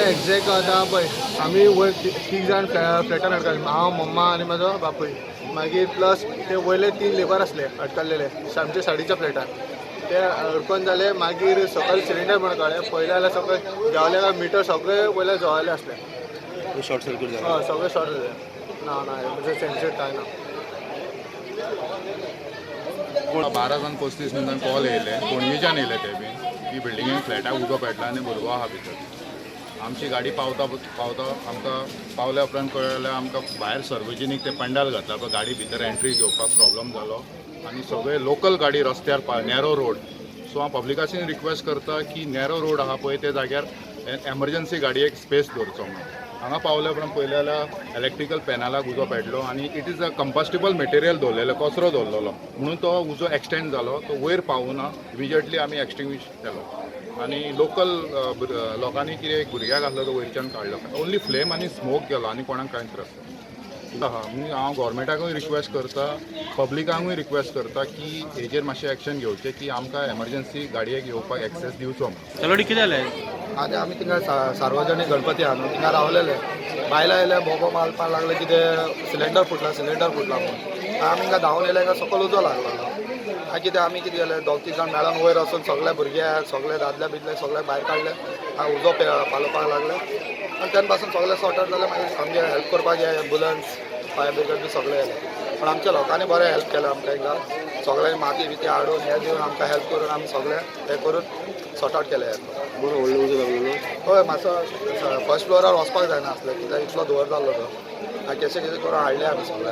Exact आतां पळय आमी वयर तीग जाण फ्लॅटान अडकले, हांव, मम्मा आनी म्हाजो बापूय. मागीर प्लस ते वयले 3 लेबर आसले अडकल्लेले आमच्या साडीच्या फ्लॅटान, ते अडकोन जाले. मागीर सकयल सिलिंडर म्हण कळ्ळें, पयलें जाल्यार सगळे देंवले काय मिटर सगळे वयले जळले आसले. शॉर्ट सर्किट जालें? हय, सगळे शॉर्ट जाले. ना ना, म्हणजे सेन्सिट कांय ना. 12:35 मिनटान कॉल येयले, पणजेच्यान येयले ते बीन की बिल्डिंगेक फ्लॅटाक उजो पेटला आनी भुरगो आहा भितर. आमची गाडी पावता पावता आमकां पावल्या उपरांत कळ्ळें जाल्यार आमकां भायर सर्वजनीक ते पंडाल घातला पळय, गाडी भितर एंट्री घेवपाक प्रॉब्लम जालो आनी सगळे लोकल गाडी रस्त्यार नॅरो रोड. सो हांव पब्लिकासून रिक्वेस्ट करता की नॅरो रोड आहा पळय ते जाग्यार एमर्जन्सी गाडयेक स्पेस दवरचो म्हणून. हांगा पावल्या उपरांत पळयलें जाल्यार इलेक्ट्रिकल पॅनलाक उजो पेटलो आनी it is a combustible material दवरलेलो, कचरो दवरलेलो म्हणून तो उजो एक्सटेंड जालो, तो वयर पावूना. इमिजिएटली आमी एक्सटिंग्विश केलो आनी लोकल लोकांनी कितें एक भुरग्याक आसलो तो वयरच्यान काडलो. ओन्ली फ्लेम आनी स्मोक गेलो आनी कोणाक कांय त्रास आहा. म्हणजे हांव गोवोरमेंटाकूय रिक्वेस्ट करता, पब्लिकांकूय रिक्वेस्ट करता की हेजेर मातशें एक्शन घेवचें की आमकां एमर्जन्सी गाडयेक येवपाक एक्सेस दिवचो म्हणून. तलवाडी कितें जालें? आनी आमी थिंगा सार्वजनीक गणपती आहा न्हू, थिंगा रावलेले. बायलां येयले, बोबो मारपाक लागले कितें सिलिंडर फुटला, सिलिंडर फुटला म्हणून. आमी हिंगा धांवन येयले, हिंगा सकयल उजो लागलेलो. मागीर कितें आमी कितें केलें, दोग तीग जाण मेळोन वयर वचून सगळे भुरगे, सगळे दादले बिदले सगळे भायर काडले, उजो पालोवपाक लागले आनी तेन्ना पासून सगळे सॉर्ट आउट जाले. मागीर आमगे हेल्प करपाक हे एम्बुलन्स, फायर ब्रिगेड बी सगळे येयले. पण आमच्या लोकांनी बरें हेल्प केलें आमकां हिंगा, सगळ्यांनी माती बिती हाडून हें दिवन आमकां हेल्प करून आमी सगळें हें करून सॉर्ट आउट केलें. बरो व्हडलो उजो लागलेलो. हय, मातसो फर्स्ट फ्लोरार वचपाक जायना आसलें कित्याक इतलो धुंवर जाल्लो तो. मागीर केशें कितें करून हाडलें आमी सगळें.